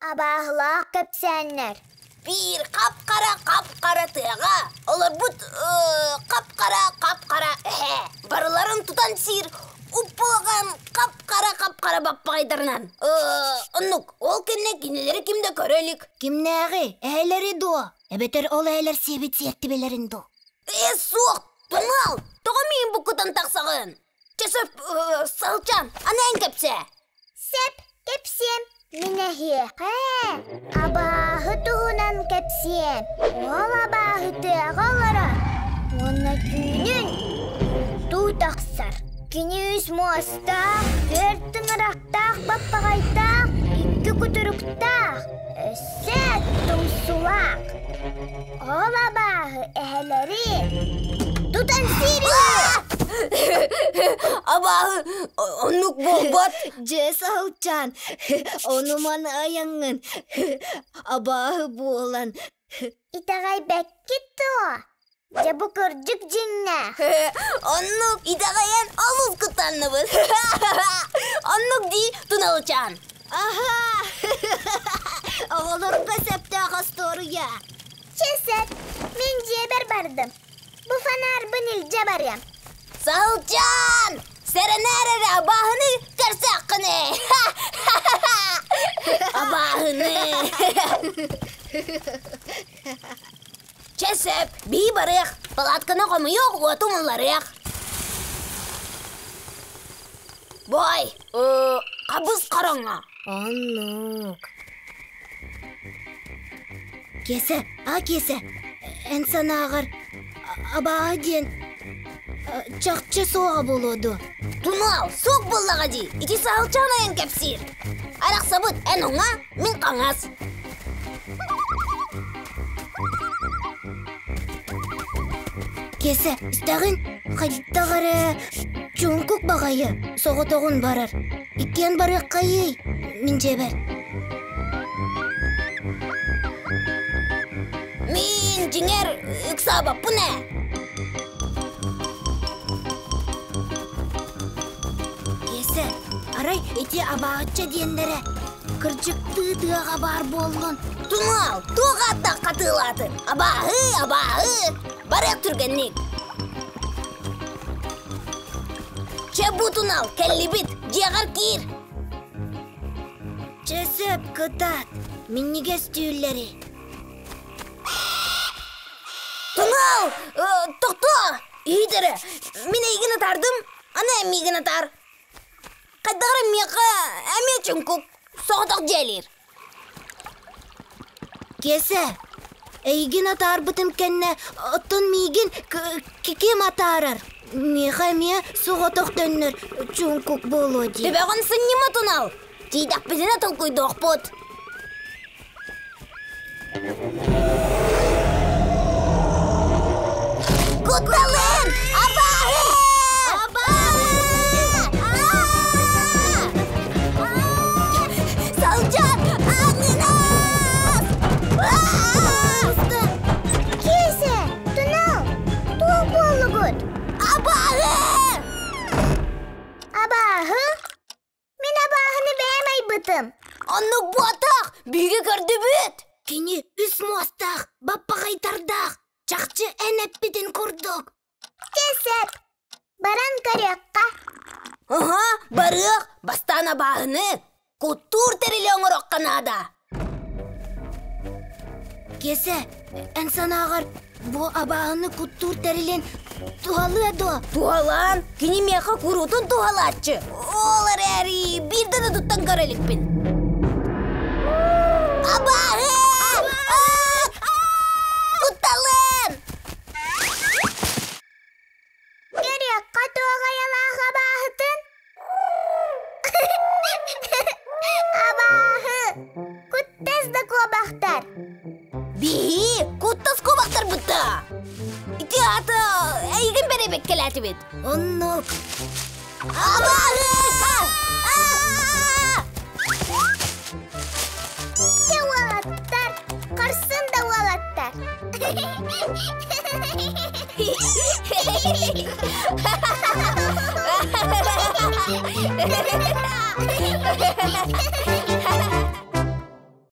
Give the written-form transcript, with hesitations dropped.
Абааһылаах кэпсээннэр Биир хап-хара хап-хара тыаҕа олорбут хап-хара хап-хара эһэ барыларын тутан сиир уппулаҕан хап-хара хап-хара баппаҕайдарынан оннук ол кэннэ кинилэри ким да көрө илик. Кимнээҕи? Эһэлэри дуо? Эбэтэр ол эһэлэр сиэбит сиэртибэлэрин дуу? Ээ суох, тумал, тоҕо миин буккутан тахсаҕын? Чэ сөп, Сылчан, аны эн кэпсээ. Сөп, кэпсиэм. Мин эһиэхэ абааһы туһунан кэпсиэм. Ол абааһы тыаҕа олорор уонна түүнүн бултуу тахсар. Кини үс муостаах, түөрт тыҥырахтаах баппаҕайдаах, икки кутуруктаах, өссө тумсулаах. Ол абааһы эһэлэри тутан сиир Абааһы оннук буолбат. Дьэ, Саһылчаан, ону-маны айаҥҥын абааһы буолан. Итэҕэйбэккит дуо? Дьэ бу кырдьык дьиҥнээх. Оннук итэҕэйэн олус куттанныбыт. Оннук дии Туналычаан. Аһа! Оҕолорго сөптөөх остуоруйа. Чэ сөп, мин дьиэбэр бардым. Бу фонарбын илдьэ барыам. Саһылчаан! Сэрэнээр эрэ абааһыны көрсөххүнэ! Абааһыны! Чэ сөп, бии барыах, палатканы хомуйуох, уоту умулларыах. Бой, хабыс хараҥа. Оннук. Киэсэ, а Киэсэ, эн санааҕар абааһы диэн чахчы суоҕа буолуо дуо? Тунал, суох буоллаҕа дии, ити саһылчаан айан кэпсиир. Арахсабыт, эн уҥа, мин хаҥас. Киэсэ, истэҕин? Хайдах эрэ чуҥкук баҕайы соҕотоҕун барар. Иккиэн барыаххайый, мин дьиэбэр. Мин дьиҥэр ыксаабаппын ээ. Киэсэ, арай ити абааһычча диэннэрэ кырдьыктыы тыаҕа баар буоллун. Тумал, туох ааттаах хатыылаатын? Абааһы, абааһы! Барыах түргэнник! Чэ бу тунал, кэллибит, дьиэҕэр киир! Чэ сөп, кытаат, минньигэс түүллэри. Тунал, тохтоо! Иһит эрэ, мин эйигин атаардым, аны эн миигин атаар. Хайдах эрэ миэхэ эмиэ чуҥкук, соҕотох дьиэлиир. Киэсэ, эйигин атаарбытым кэннэ, оттон миигин ким атаарар? Миэхэ эмиэ соҕотох төннөр чуҥкук буолуо дии. Төбөҕүн сынньыма тунал, тиийдэхпитинэ толкуйдуохпут. Кутталын! Абааһы! Салдьан! Аңынас! Киэсэ, тунал, туох буоллугут? Абааһы! Абааһы? Мин абааһыны бэйэм айбытым. Оннук буотах, биһиги көрдүбүт. Кини үс муостаах, баппаҕайдардаах, чахчы эн эппитин курдук. Чэ сөп, баран көрүөххэ. Аһа, барыах, бастаан абааһыны, куттуур тэрили оҥоруохха наада. Киэсэ, эн санааҕар бу абааһыны куттуур тэрилин туһалыа дуо? Туһалаан, кини миэхэ куруутун туһалааччы. Ол эрээри биирдэ да туттан көрө иликпин. Абааһы! Кутталын! Көрүөххэ туох айалаах абааһытын? Абааһы! Куттас да куобахтар! Биһи куттас куобахтарбыт да! Ити аата эйигин бэрэбэккэлээтибит. Оннук. Абааһы! Дьэ уолаттар, хорсун да уолаттар!